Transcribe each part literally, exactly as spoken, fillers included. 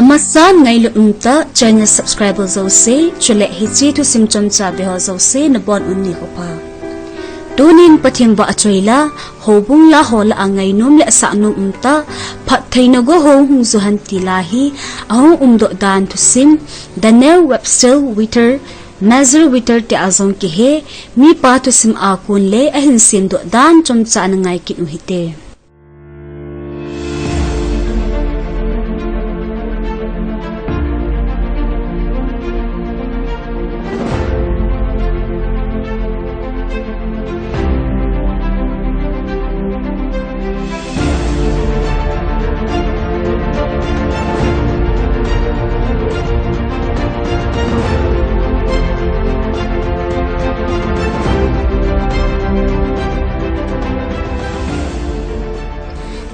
Masan ngailut umtah channel subscriber jouse, chule hiche thusim chomcha veho jouse nabonun nikho pha. Tunin Pathen vahchoi la, houbung la ho lah a ngainom le asahnom umtah, phattheina gohou hung juhen ti la hi, ahung umdoh dan thusim, Daniel Webster Whittier, Major Whittier tia jong kihe, mipa thusim a kon le ahin semdoh dan chomcha ana ngai kit u hite.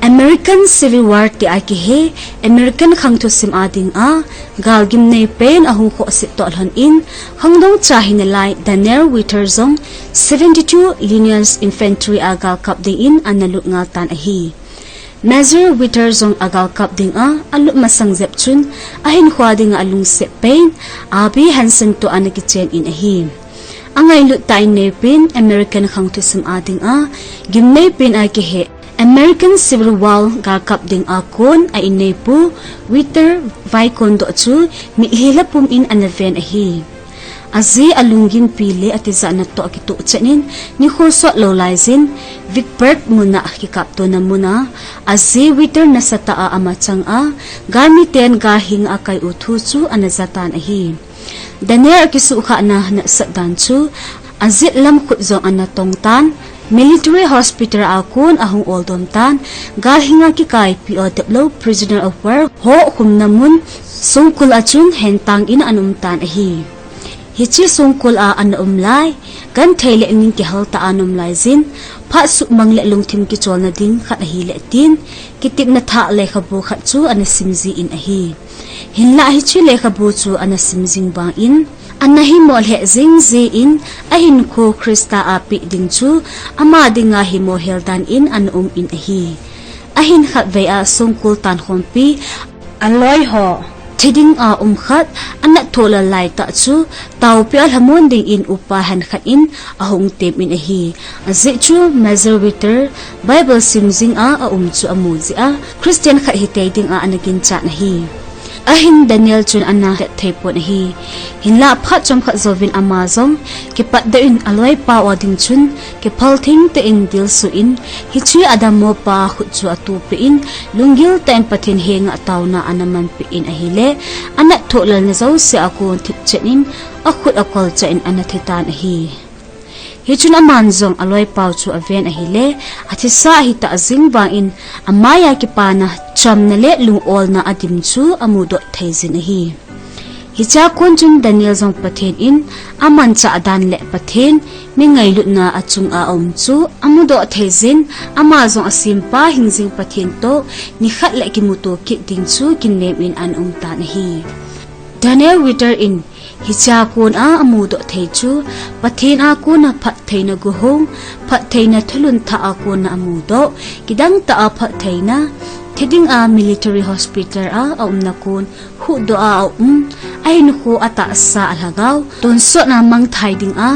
American Civil War tia kihe, American khangthusim a dinga, galgimnei pen ahung khohse toh lhon in, khangdong cha hinalai Daniel Whittier jong seventy-two Illinois Infantry a galkap dingin ana lut ngal tan ahi. Major Whittier jong agalkap dinga alut masang jep chun, ahinkhoa dinga alungset pen, Abe Hanson toh ana kichen in ahi. Angailut tah inneipen American khangthusim a dinga, gimnei pen a kihe, American Civil War galkap dinga kon a inneipu Whittier vaikon doh chu mitlhi la pum in ana ven ahi. Aji alunggimpi le atijatna toh akitoh chet in, nikho sot lou laijin, Vicksburg muna kikaptona muna, aji Whittier nasatah a amachang a, galmiten galhinga akai u thu chu ana jatan ahi. Daniel akisuhkhahna nasat dan chu, ajet lam khut jong ana tong tan, Military Hospital a kon ahung oldom tan, galhinga kikai P O W, Prisoner of War, ho khumna mun, songkul a chun hentang in ana um tan ahi. Hiche songkul a ana um lai, genthei le ning kihal tah a ana um laijin, phat suhmang le lungthim kicholna ding khat ahile tin, kitepna thah lekhabu khat chu ana simji in ahi. Hinlah hiche lekhabu chu ana sim jing vangin, ana himo lheh jing jeh in, ahinkho Christa a peh ding chu, ama dinga himo hel dan in ana um in ahi. Ahin khatvei a songkul tankhompi, aloiho, thi dinga um khat, anat thoh lal laitah chu, taopeh a lhamon dingin upa hen khat in, ahung tem in ahi. Ajeh chu Major Whittier, Bible sim jinga aum chu amu jeh a, Christian khat hitei dinga ana ginchat ahi. Ahin Daniel chun ana hetthei pon ahi. Hinlah phat chomkhat jouvin ama jong, kipatdoh in aloipau a ding chun, kiphal thengtah in dilsuh in, hiche adammo pa khut chu atupeh in, lunggil tah in Pathen henga taona ana manpeh in ahile, anat thoh lalna jouse a kon thipchet in, akhut akolchah in ana thitan ahi. Hichun aman jong aloipau chu aven ahile, athisa ahitah jing vangin, amaiya kipana, chomna le lungolna adim chu amudoh theijin ahi. Hichea kon chun Daniel jong Pathen in amanchah dan le Pathen mi ngailutna achunga aum chu amudoh theijin, ama jong asempa hingjing Pathen toh nikhat le kimuto kit ding chu kinem in ana umtan ahi. Daniel Whittier in hichea kona amudoh thei chu, Pathen a kona phattheina gohou, phattheina thalun thah a kona amudoh, kidangtah a phattheina, thi dinga Military Hospital a aumna kon, huhdoh a aum, ahinkho atahsa alhagao, tonsot a mangthai dinga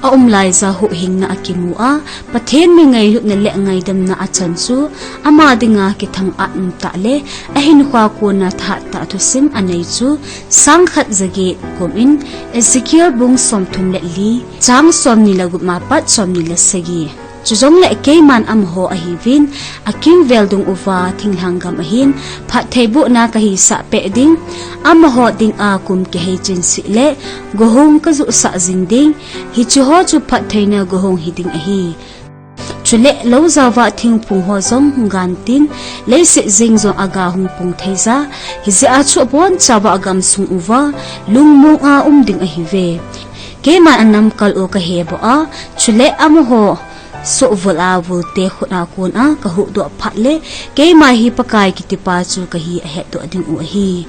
aum laija huhhingna akimu a, Pathen mi ngailutna le ngaidamna achan chu, ama dinga kithang-at umtah le, ahinkhoa kona thahattah thusim anei chu, sangkhat jaget kum in, Ezekiel bung somthum le li, chang somni le gup a pat somni le sagi. Chujongle keiman amaho ahiuvin, akimvel dung uva thinglhang gam ahin, phattheibohna kahisah peh ding, amaho dinga kum kihei chenseh le, gohung kajohsah jing ding, hicheho chu phattheina gohung hiding ahi. Chule lou jaova thingphung ho jong hung gantin, leiset jeng jong aga hung pung theija, hijeh a chu abonchauva agamsung uva, lungmonga um ding ahiuve. Keiman anam kal u kaheboh a, chule amaho sohvul a vulte khut a kona kahuhdoh phat le, keima hi Pakai kitipa chu kahi ahetdoh ding u ahi.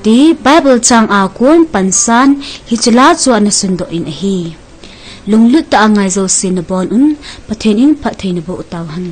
Ti Bible chang a kon pansan hiche la chu ana sundoh in ahi. Lunglut tah a ngai jouse nabonun, Pathen in phatthei naboh tauhen.